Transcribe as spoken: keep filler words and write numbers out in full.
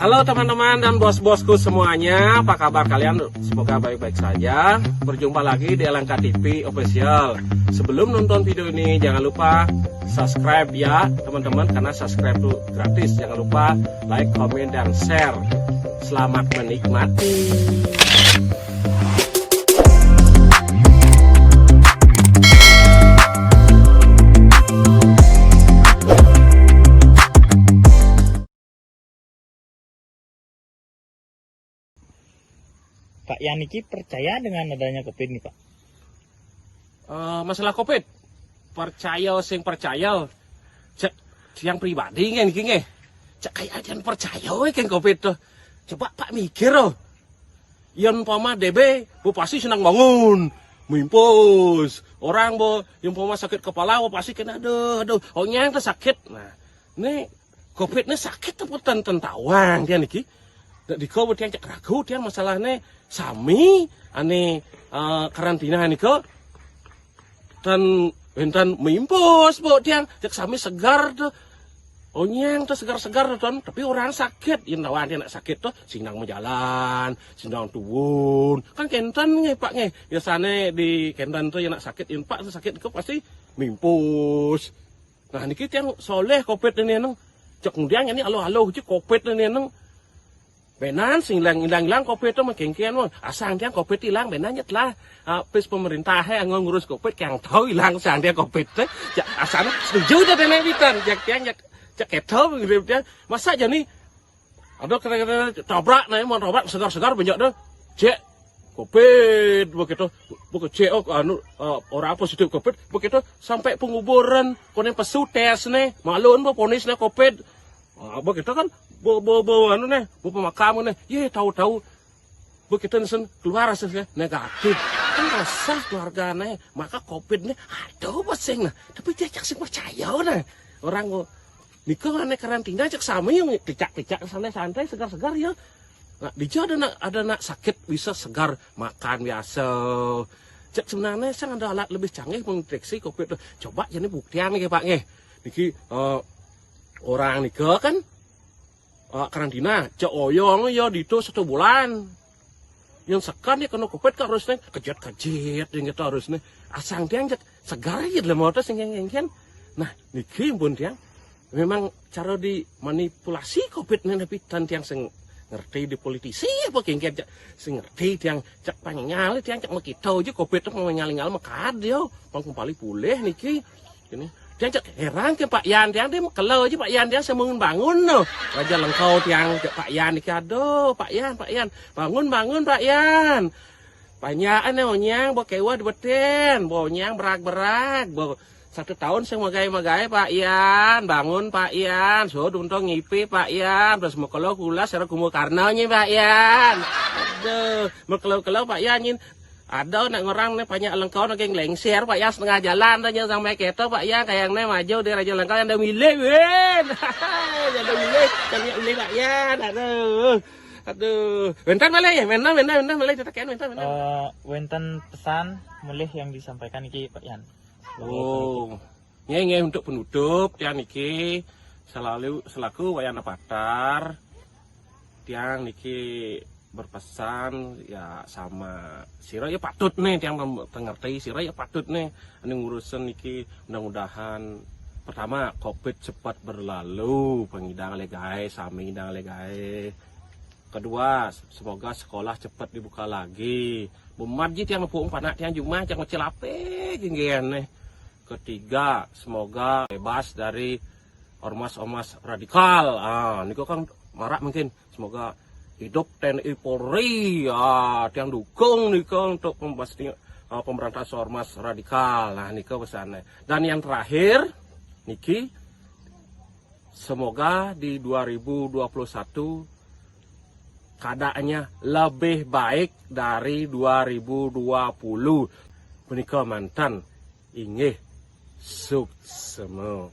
Halo teman-teman dan bos-bosku semuanya, apa kabar kalian? Semoga baik-baik saja. Berjumpa lagi di L N K T V Official. Sebelum nonton video ini, jangan lupa subscribe ya teman-teman, karena subscribe itu gratis. Jangan lupa like, komen, dan share. Selamat menikmati. Pak Yan niki percaya dengan adanya covid nih, Pak? Eh, masalah covid, percaya sing percaya. Cek yang pribadi nggih niki nggih. Cek kayak ada yang percaya weh kan covid tuh. Coba Pak mikir loh. Yang umpama D B, bu pasti senang bangun, mimpus. Orang bu yang umpama sakit kepala, bu pasti kena aduh aduh. Oh nyang tuh sakit. Nah, ini covid ini sakit apa ten tentawang dia niki. Nek diko tiang cek ragu tiang masalahnya sami ane eh, karantina niko ten wenten mimpus bu tiang cek sami segar tuh. Oh nyang tuh segar-segar tuh ton, tapi orang sakit, yang tahu dia nak sakit tuh, sindang menjalan, sindang tuun, kan kenten nggih Pak nggih, biasanya di kenten tuh yang nak sakit, yang Pak tuh sakit itu pasti mimpus. Nah niki tiang soleh covid ini neng, cek kemudian ini aloh-aloh aja covid ini neng. Benan sing ilang ilang ilang covid itu mengkengkian mah. Asang tiang covid hilang benan nyet lah. Habis pemerintah yang ngurus covid yang tahu hilang sang dia covid teh. Ya, asana setuju dah dene pitan. Jak tiang jak cek keto gitu dia. Masa jadi ada kena-kena tabrak nih mau tabrak segar-segar banyak dah. Cek covid begitu. Bukan cek oh, anu eh, orang positif covid begitu sampai penguburan konen pesu tes nih. Malun bu ponisnya covid. Ah, begitu kan bu bu bu anu nih, bu pemakaman nih. Ye tahu-tahu begitu nesen keluar hasilnya negatif. Kan resah keluarganya, maka covid nih aduh pusing nah. Tapi dia cak sing percaya nah. Orang kok niko aneh karantina cek sami yang picak-picak santai-santai segar-segar ya. Nah, dia ada nak ada nak sakit bisa segar makan biasa. Cek sebenarnya saya ada alat lebih canggih mendeteksi covid tuh. Coba jadi buktian nih Pak nih. Niki eh, orang nika kan eh, karantina, cek oyong ya ditu satu bulan. Yang sekan dia kena covid kan harusnya kejat-kejat yang kita harusnya asang tiang cek segar aja dalam motor sing yang yang nah niki pun tiang memang cara dimanipulasi covid nih tapi tan tiang sing ngerti di politisi apa kengket cek sing ngerti tiang cek pangal tiang cek mau kita aja covid tuh mau nyalingal mekad yo pang kembali pulih niki ini tiang cek heran ke Pak Yan tiang dia kelo aja Pak Yan tiang semungun bangun no raja lengkau tiang cek Pak Yan niki aduh Pak Yan Pak Yan bangun bangun Pak Yan panjaan nih onyang bawa kewa dibeten bawa onyang berak berak bawa satu tahun saya magai magai Pak Yan bangun Pak Yan so duntong ngipi Pak Yan terus mekelo kula secara kumu karnanya Pak Yan aduh mekelo kelo Pak Yan nyin ada nak ngorang nih banyak lengkau nak geng lengser Pak Yan setengah jalan aja sampai keto Pak Yan kayak nih maju di raja lengkau yang ada milih win yang ada milih yang ada milih Pak Yan aduh aduh bentar malah ya bentar bentar bentar malah kita kan bentar bentar Eh, wenten pesan mulih yang disampaikan iki Pak Yan. Oh, nggih nggih untuk penutup tiang niki selalu selaku Wayan Avatar tiang niki berpesan ya sama sira ya patut nih tiang pem- pengerti sira ya patut nih ini ngurusin niki mudah-mudahan pertama covid cepat berlalu pengidang legae sami idang legae kedua semoga sekolah cepat dibuka lagi bumat ji tiang nepuk panak tiang jumah tiang ngecil ape genggean nih ketiga semoga bebas dari ormas-ormas radikal ah niku kan marak mungkin semoga hidup T N I Polri ah tiang dukung niku untuk pembasmi ah, pemberantasan ormas radikal nah niku pesannya dan yang terakhir niki semoga di dua ribu dua puluh satu keadaannya lebih baik dari dua ribu dua puluh menika mantan inggih suksema